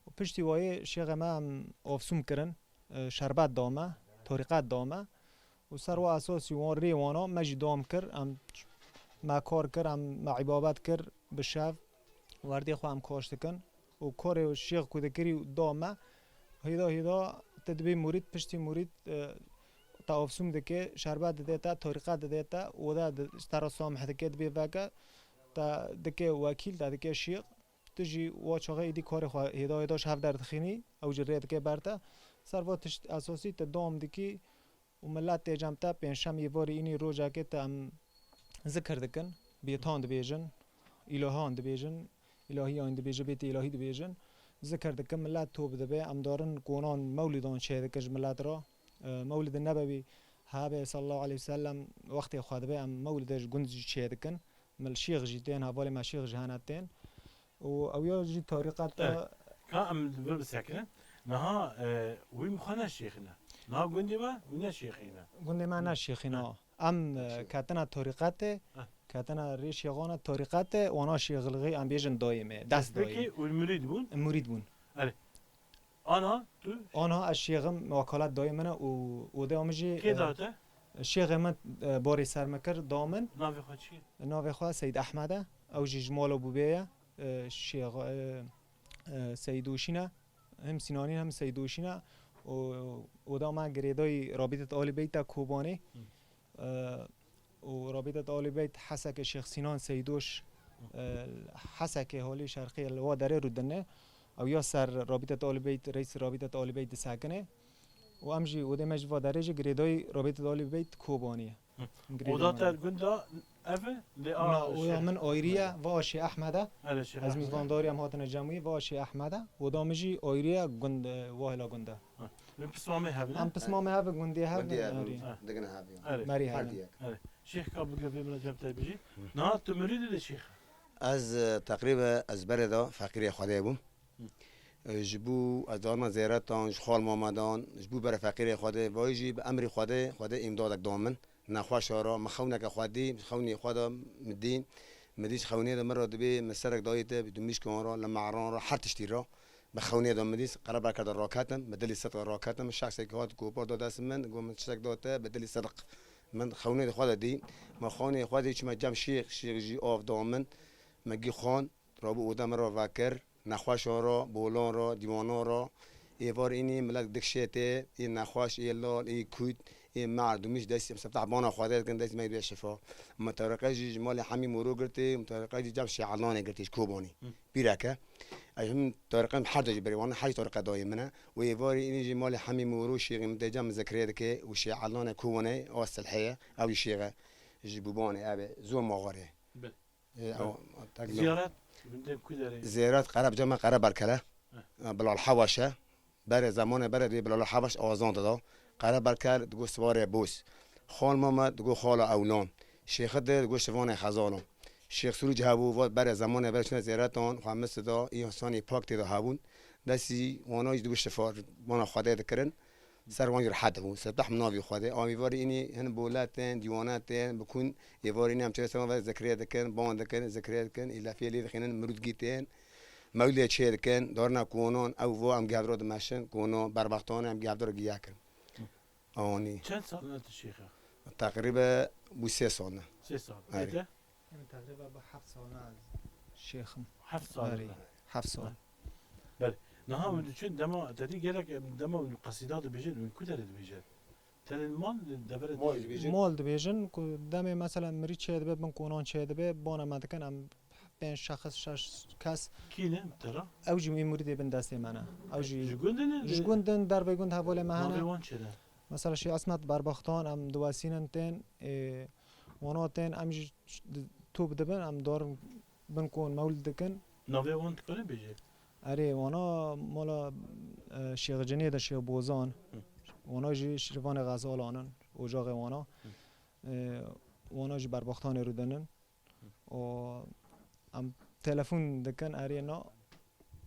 Û piştî wayê şêxê me em ovsûm kirin, e, şerbet da me, torîqet da me. Û ser wa esasî wan rê wana me jî dewam kir, em, me kar kir, em, me îbabet kir bi şev, werdê xwe em kaş dikin. Û karê şêx ku dikirî da me, hêda hêda te dibê murîd, piştî murîd, e, te ovsûm dike, şerbet dide te, torîqet dide te, û de di-, ji te re samih dike, dibê veke, te dike wekîl, te dike şêx. Tu jî wa çaxê êdî karê xwe hêda hêda ji hev derdixînî, ew jî rê dike ber te. Ser va tişt esasî tu dom dikî û milet tê cem te, pêncşemê, êvarê, înî, rojekê te em zikir dikin, bêtan dibêjin, îlahan dibêjin, îlahiyan dibêjin, bêtê îlahî dibêjin. Zikir dikin, milet top dibe, em darin konan mewlîdan çêdikin ji milet re. E, mewlidê nebewî hebe sallallahu aleyhi ve sellem wextê xwe dibe, em mewlidê ji gund jî çêdikin. Mil şêx jî tên, hevalê me şêx jî hene tên. Û ew ya jî tarîqet de Evet. Ka em li vir bisekinin. Niha, e, wî min xwe ne şêx ne. Niha gundê me, hûn ne şêxî ne? Gundê me ne şêxî ne. Em, e, ketina torîqetê, ketina rê şêxana torîqetê, wana şêxilixî em bêjin dayê me, dest dayê. Peki, û murîd bûn? Murîd bûn. Erê. Ana, tu? Ana, ez şêxim, wekalet dayê min e û, û odê min jî, kê, e, da te? Şêxê min, e, borê ser min kir, da min. Navê xwe çi ye? Navê xwe Seyîd Ehmed e. Ew jî ji mala bûbê ye. E, şêx, e, e, Seyîd Oşîn e. Hem Sînanî hem Seydoşîna û, û da me girêdayî Rabîtet Alî Beyt a Kobanê. Hı. E, û Rabîtet Alî Beyt Hesekê Şêx Sînan Seydoş, Hı. e, Hesekê holî şerqî li wa derê rûdine. Ew ya ser Rabîtet Alî Beyt, reîs Rabîtet Alî Beyt disekine. Û em jî, û dê me ji va derê jî girêdayî Rabîtet Alî Beyt Kobanê ye. Hı. Girêdayî Oda me. Te gunda ev e? Lê a Na, oya Şêx min ayrî ye, Ehmed e. Va Şêx Ehmed e. Hele Şêx Ez Ehmed. Mîvandariya em hatine cemûyî, va Şêx Ehmed e. Oda min jî ayrî ye, gund, e, wahila gund e. Ha. Min pismamê hev ne? Em pismamê hev, gundê hev, Gundê hev, ayrî. Ha. Digine hev ya. Hele. Merî Her hev. Diyek. Hele. Şêx ka bige vê min cem te bijî. Na tu mirî de Şêx. Ez, e, teqrîbe ez berê de feqîrê Xwedê bûm. Hı. E, ji bo ez darma zêretan, ji xal mamedan, ji bo berê feqîrê Xwedê, vayî jî bi emrî Xwedê, Xwedê îmdadek da min. Nexweşa ra, min xewneke xwe dî, xewnê xwe de min dî, min dî ji xewnê de min re dibê, min serek dayê te, bi dumîşkan re, li mehran re, her tiştî re, bi xewnê de min dî, qerebalke de raketim, bi dilî sidq raketim, şexsekî hat kopar da dest min, got min tiştek da te, bi dilî sidq. Min xewnê de xwe de dî, min xewnê xwe dî, çûme cem şêx, şêx jî av da min, min gî xwan, rabû oda min re vekir, nexweşan re, bolan re, dîwanan re, êvar înî milet dikşê tê, ê nexweş, ê lal, ê kût, ê merdûmî ji destî em seftex bana Xwedê dikin, destî me bê şifa. Min tariqe jî ji malê Hemî Moro girtê, min tariqe jî cem Şêxelanê girtê ji Kobanî. Hı. Bîreke. Ez him tariqe her de jî berê wan, her jî tariqe dayê min e. Û êvarî înî jî malê Hemî Moro şêxî min tê cem Zekirê dike û Şêxelanê Kobanê a Silhê ye, ew jî şêxe. Ji Bubanê ev e, zor maxarê. Bil. Ê, ew, tek Ziyaret, gundê ku derê? Ziyaret Qere-, cema Qereberkele. Heh. Bilal Hewaş e. Berê zemanê berê dê Bilal Hewaş awazan dida. Qereberkel digo Sivarê Boz. Xal Mame digo Xala Ewlan. Şêxi de digo Şivanê Xezalan. Şêx Surûc hebû, vat berê zemanê berê çûne ziyaretan, xwe mis dida, însanî pak tê de hebûn. Destî wana jî digo şifa, wana Xwedê dikirin. Ser wan jî rehet bû. Sebeh min navî Xwedê. Amîvarî înî hin boletin, dîwanetin, bikûn, êvarî înî em çêne ser wan ve zikirê dikin, ban dikin, zikirê dikin, îlefiyê lê dixînin, mirûdgî tên, mewlidê çê dikin, darina konan, ew vo em gevdiro dimeşin, kono, berbextan em gevdiro giya kin. Anî. Çend sal ne tu şêx e? Teqrîbe bû sê sal ne. Sê sal. Erê. Ête? Em teqrîba bi heft sal ne ez şêxim. Heft sal Erê, ne? Heft sal. Ha. Belê. Niha hûn diçin dema, te dî gelek, em, dema hûn qesîda dibêjin, hûn ku derê dibêjin? Tenê mal, deverê Mal dibêjin? Mal dibêjin, ku demê mesela mirî çê dibe, bin konan çê dibe, bana me dikin, em pênc şexs, şeş kes. Kî ne, tera? Ew jî mî muridê bin destê me ne. Ew jî Ji gund in? Ji gund in, dervê gund hevalê me hene. Navê wan çi ne? Mesela Şêx Esmet Berbaxtan, em diwesînin tên, ê, wana tên, em jî top dibin, em dar bin kon mewlid dikin. Navê wan dikare bêje? Erê, wana mala, e, Şêx Cinê de Şêx Bozan. Hı. Wana jî Şirvanê Xezalan in, ocaxê wana. Hı. E, wana jî Berbaxtanê rûdinin. Hı. O, em telefon dikin, erê na,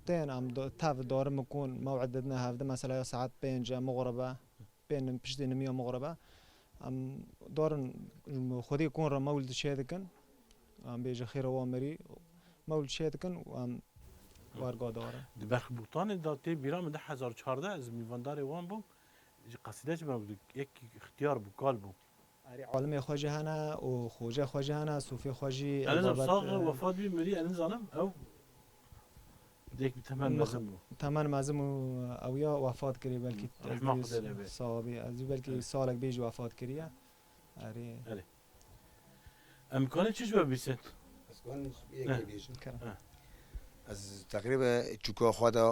tên em do-, tev darim kon, mew'id didine hevdi, mesela ya saet pênc e, mixrebe. Pê nim-, piştê nimiya mixrebe. Em darin, Xwedê kon re mewlid çê dikin. Em bêje xêra wa mirî. Mewlid çê dikin û em werga darin. Di Berxbûtanê de tê bîra min du hezar çardeh ez mîvandarê wan bûm. Ji qesîde ji me bû, yek ixtiyar bû, kal bû. Erê, alimê xwe jî hene û xoce xwe jî hene, sofê xwe jî. Elî Zam, ebadet, sax e, wefat bî, mirî, elî zanim, ew dêk bi temen mezin bû. Temen mezin û ew ya wefat kirî, belkî. Rehma Xwedê lê be. Sax bî, ez belkî salek bê jî wefat kiriye. Erê. Erê. Em kanê çi ji we bîsin? Ez kanim yekê bêjim. Kerem. He. Ez teqrîbe çûka xwe de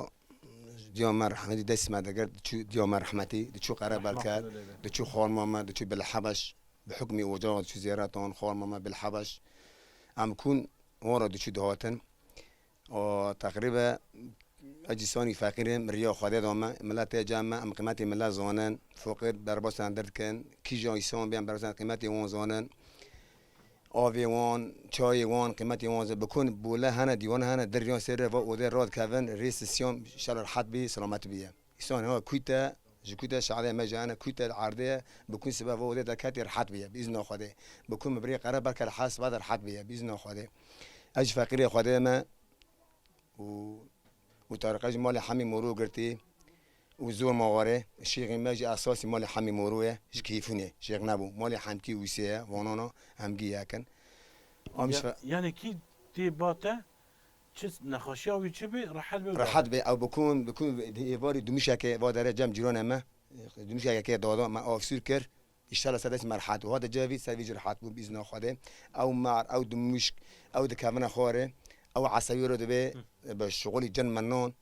diya me rehmetî dest me digir, diçû diya me rehmetî, diçû Qereberker, diçû Xormame, diçû Bilhebeş, bi hukmî ocaxa diçû ziyareta wan Xormame, Bilhebeş. Em kun wan re diçû dihatin. O teqrîbe ez cîsanî feqîr im, riya Xwedê da me, milet tê cem me, em qîmetê milet zanin, feqîr berbasan dir dikin, kîjan îsan bê em berbasan qîmetê wan zanin. Avê wan, çayê wan, qîmetê wan zî bikun, bole hene, dîwan hene, dir yan sêre va odê radikevin, rê sisyan, şer rehet bî, selamet bîye. Îsan ha kuyte, Ji ku te şadê me jane, ku te erdê ye, bi ku sibe vo de derketî rehet bûye, bi îzna Xwedê. Bi ku min birê qere berke rehet, sibe de rehet bûye, bi îzna Xwedê. Ez ji feqîrê Xwedê me û, û tariqe ji malê Hemî Moro girtî û zor ma warê. Şêxê me ji esasî malê Hemî Moro ye, ji Keyfûnê. Şêx nebû. Malê Hemkî Wîsê ye, vanana Hemgî yekin. Am ji Ya-, fe- yanî kî tê ba te, çi nexweşiya wî çi bê, rehet bê. Rehet bê, ew bi ku, bi ku êvarî dumîşekê va dere cem cîranê me. Dumîşekê dada me avsûr kir. Înşallah ser destî me rehet bû. Hate cevî ser vî jî rehet bû, bi îzna Xwedê. Ew mar, ew dumûşk, ew dikevine xwarê, ew esewî ro dibe, Hı. bi şixulî cin minan.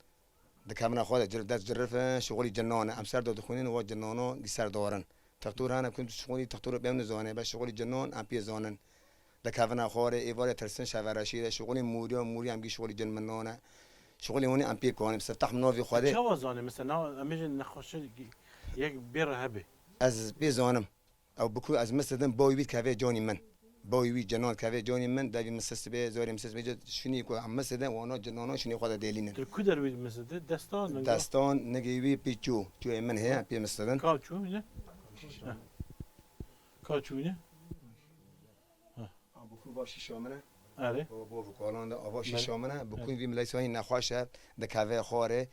Dikevine xwarê, cir-, dest cirifin, şixulî cinan e. Em ser de dixwînin, wa cinana di ser darin. Textor hene ku şixulî textor pê em nizane, be şixulî cinan em pê zanin. Dikevine xwarê, êvarê tirsin, şevere şîre, şixulî mûriya, mûriya em gî şixulî cin minan e. Şixulî hûnî em pê kanin, siftah min navê Xwedê. Çawa zanî? Mesela, na-, em bêjin nexweşi yek bê re hebe. Ez pê zanim. Ew bi ku ez misidin, bawî wî dikeve canî min. Bawî wî cinan dikeve canî min, devî min sist bê, zorê min sist bê, şûnî ku em misidin, wana cinana şûnî xwe de dêlînin. Tu ku der wî misidin? Destan, ninga? Destan, nigê wî pê çû. Çûyê min heye, pê misidin. Ka çû ne? Ha. Ka çû ne? Ha. Bi ku va şîşa min e. Erê. Bo, bo vikolan de ava Belê. Şîşa min e. Bi Erê. Ku vî mileysa hîn nexweş e, dikeve xwarê. Erê.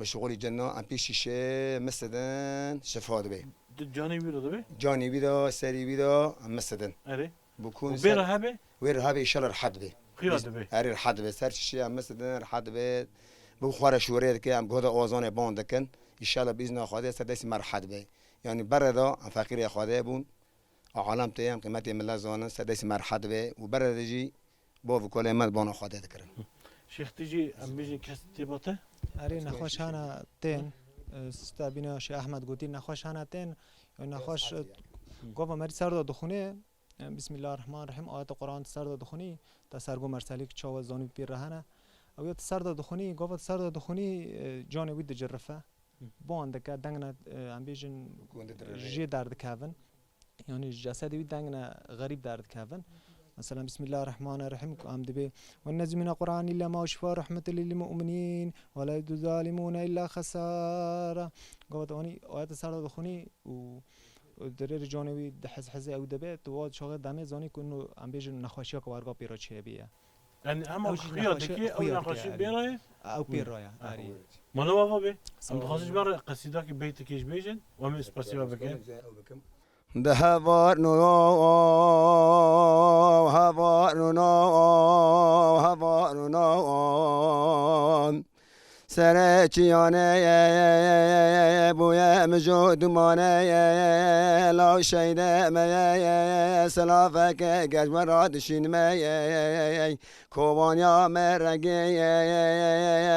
Bi şixulî cinna, em pê şîşe misidin, şifa dibe. Di canê wî de dibe? Canê wî de, serê wî de, em misidin. Erê. Bi ku Û ser bê re hebe? Wê re hebe, înşallah rehet dibe. Xiya Biz-, dibe. Erê, rehet dibe. Ser şîşe em misidin, rehet dibe. Bi xwe re şûrê dike, em goda ozanê ban dikin. Înşallah bi îzna Xwedê ser destî me rehet dibe. Yanî bere de, em feqîrê Xwedê bûn. Alem tê em qîmetê millet zanin, ser destî me rehet be û bere de jî bo vikolê me bona Xwedê dikirin. Şêx, tu jî em bêjin kes tê ba te? Erê, nexweş hene tên, e, sista bîna Şêx Ehmed gotî, nexweş hene tên, e, nexweş, e, gava merî ser de dixwîne, e, Bismillahirrahmanirrahim, ayeta Quran ser de dixwînî, te sergo merselîk çawa zanî pîr re hene. Ew ya tu ser de dixwînî, gava tu ser de dixwînî, e, canê wî dicirife. Ban dike, dengine, e, em bêjin, Gundê direvê. Jê derdikevin. Yanî ji cesedê wî dengine xerîb derdikevin. Mesela, Bismillahirrahmanirrahim, ku em dibê, "Ve nezmîne Qur'an illa ma şifa rahmetul lil mu'minin, ve la yudu zalimune illa xesara." Gava tu anî ayete ser de dixwînî û, û dirê canê wî di hez hezê ew dibe, tu wa çaxê demê zanî ku ino em bêjin nexweşiya ku warga pê re çêbiye. Yani hema Ew jî xuya nexweşiya, dike, ew xuya nexweşi dike, bê erê. Re ye? Ew pê re ye, Ha. erê. Mala wa be. Em dixwazin ji ber qesîdakî beytekê ji bêjin, û em ê spasiya bikin. Di hevar no, hevar no, hevar no. Serê çiyane bûye min jo dumane, law şeyde me ye, silaveke geş me ra dişîn me ye, kovanya me rengê,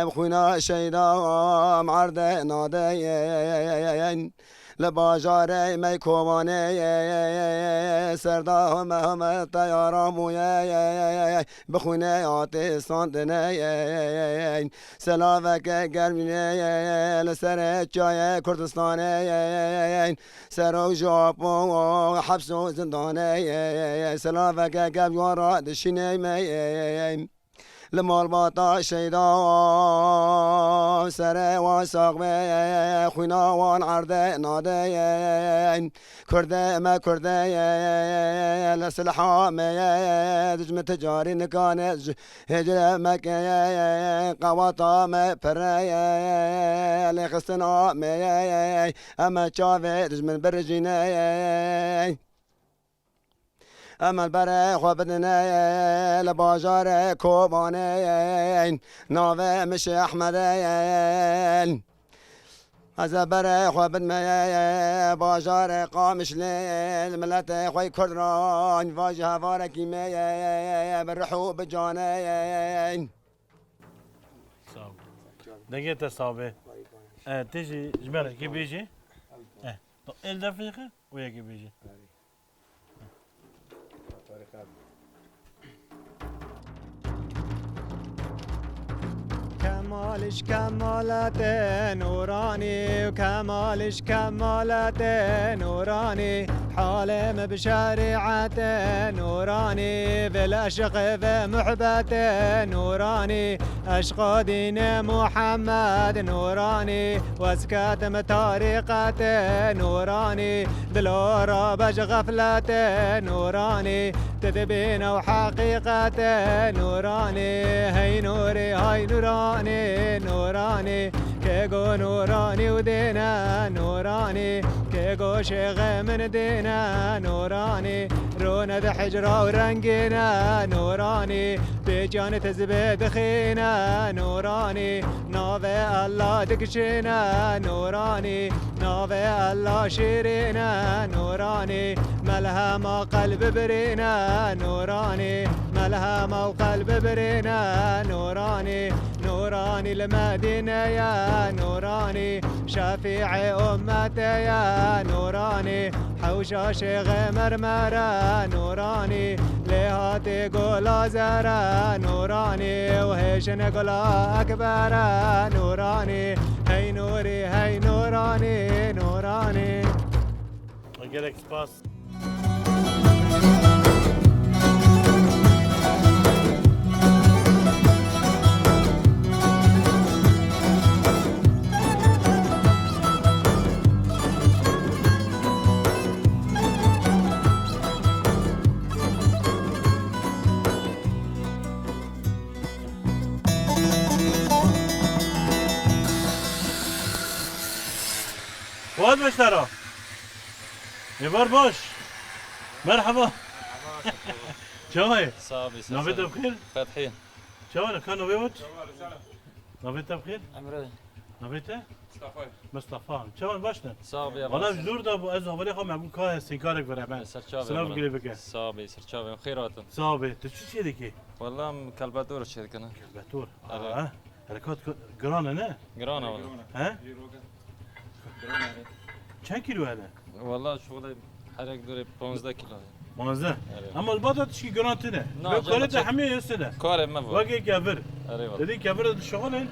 xwîna şeyda em erde nade. Li bajarê me Kobanê, serda heme heme teyara bûye, bi xwînê hatê standine. Selaveke germînê li serê çiyayê Kurdistanê, serok ji apo heps û zindanê. Selaveke germ ji wan re dişînê me. Li malbata şeyda serê wan sax be, xwîna wan erde nade. Kurdê me, Kurdê li silha me, dijmin ticarî nikane ji hêcrê me ke, qewata me pire lê xistina me, em çavê dijmin birijîne. Em ê berê xwe bidine li bajarê Kobanê, navê min Şêx Ehmedê. Ez ê berê xwe bidime bajarê Qamişlê, miletê xwe Kurd re vajî hevarekî me bi rih û bi canê. Sağ ol. Dengê te sax be. E, tê jî ji me re yekê bêjê. E, to el defê xwe û yekê bêjê. Kemal ji kemaletê nûranî û Kemal ji kemaletê nûranî. Halê min bi şerîetê nûranî, vê li eşiqê vê muhbetê nûranî, eşqa dînê Muhammed nûranî, wez ketim tarîqetê nûranî, dilo rabej xefletê nûranî, tu dibîne û heqîqetê nûranî, hey nûrî, hay nûranî, nûranî. Kê go nûranî û dîne nûranî, kê go şêxê min dîne nûranî, rûne di hicra û rengîne nûranî, pêçanê tizbê dixîne nûranî, navê Ella dikişîne nûranî, navê Ella şîrîne nûranî, melhema qelbi birîne nûranî, melhema û qelbi birîne nûranî. Nûranî li Medîneye nûranî, şefîê ummetê ye nûranî, hewşa şêxê mermere nûranî, lê hatî gula zere nûranî û hêşin gula ekbere nûranî. Hey nûrî, hey nûranî, nûranî. Gelek spas. Fuat Beşdara. Êvar baş. Merhaba. Çawa ye? Sağ ol, sağ ol. Navê te bi xêr? Fethî. Çawa ne? Ka navê wat? Navê te bi xêr? Emre. Navê te? Mustafa. Mustafa. Çawa ne, baş ne? Sağ ol, ya Valla baş. Zor da bû, ez haberê xwe me bû ka hesînkarek vere me. Ser çavê Sınav Emre. Gire bike. Sağ ol, ser çavê. Xêr hatin. Sağ ol. Tu çi çê dikî? Valla em kelbetor çê dikine. Kelbetor. Evet. Aha. Herekat giran e, ne? Giran e valla. He? Çend kilo hene? Valla şuxulê herek dure panzdeh kilo. Panzdeh? Evet. Ama li bata tişkî giran tine. Na, Ve cem karê te çek- hemê yesine. Karê me bu. Wekê kevir. Evet valla. Dedî kevir de şuxulên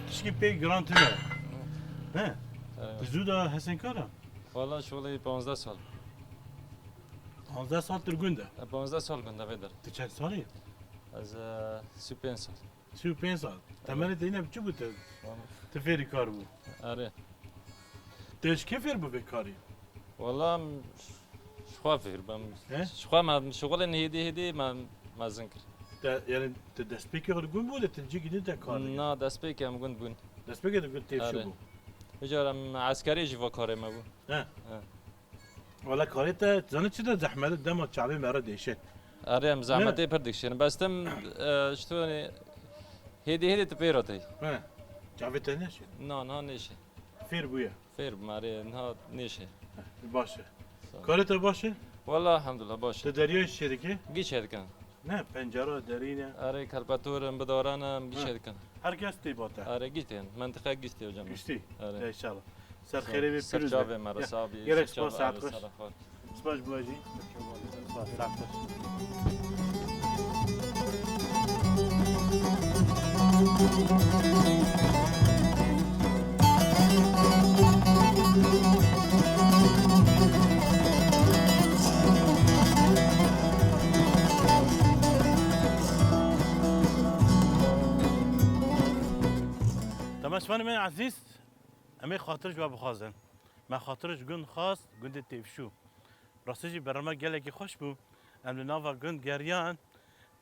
tişkî pê giran tine. He? Evet. Tu zû da hesên kara? Valla şuxulê panzdeh sal. Panzdeh sal tu li gund e? E, panzdeh sal gund e vê der. Tu çend salî? Ez, e, sî û pênc sal. Sî û pênc sal. Temenê te yine çi bû tu? Tamam. Tu fêrî kar bû? Erê. Tu ji kê fêr bû vê karî? Wala em ji xwe fêr bûm. He? Ji xwe me şixulên hêdî hêdî me mezin kir. Te, yani tu destpêkê xwe li gund bû de tu cî gidî te kar dikir? Na, destpêkê em gund bûn. Destpêkê tu gund têv Erê. Bû? Vîcar em eskerî jî va karê me bû. He. He. Wala karê te, zanî çi de zehmet e, dema çavê me re dêşe. Erê, em zehmetê pir dikişînin. Bes tim, e, ji tu, hêdî hêdî tu pê re tê. He. Çavê te neşe? Na, niha nêşe. Fêr bûye? Fêr bûm, erê, niha nêşe. He, baş e. Sağ ol. Karê te baş e? Wala, elhamdulillah, baş e. Tu deriyê çê dikî? Gî çê dikin. Ne, pencera, derîne. Erê, kelpetor in, bidaran in, gî çê dikin. Her kes tê bate. Erê, gî tên. Mentiqe gî tê hocam. Giştî. Erê. Te inşallah. Ser xêrê ve pîroz be. Ser çavê me re, sağ ol. Gelek spas, saet xweş. Spas bo we jî. Spas, saet xweş. Temaşevanê me ezîz, em ê xatir ji we bixwazin. Me xatir ji gund xwest, gundê Têvşû. Rastî jî berhema gelekî xweş bû. Em li nava gund geriyan.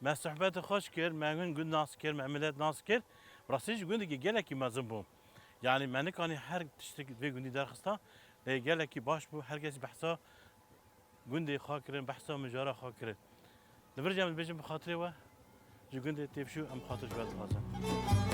Me sohbetê xweş kir, me gund, gund nas kir, me milet nas kir. Rastî jî gundekî gelekî mezin bû. Yanî me nikanî her tiştek vê gundî derxista. Lê gelekî baş bû, her kes behsa gundê xwe kirin, behsa mijara xwe kirin. Li vir jî em dibêjin bi xatirê we, ji gundê Têvşû em xatir ji we dixwazin.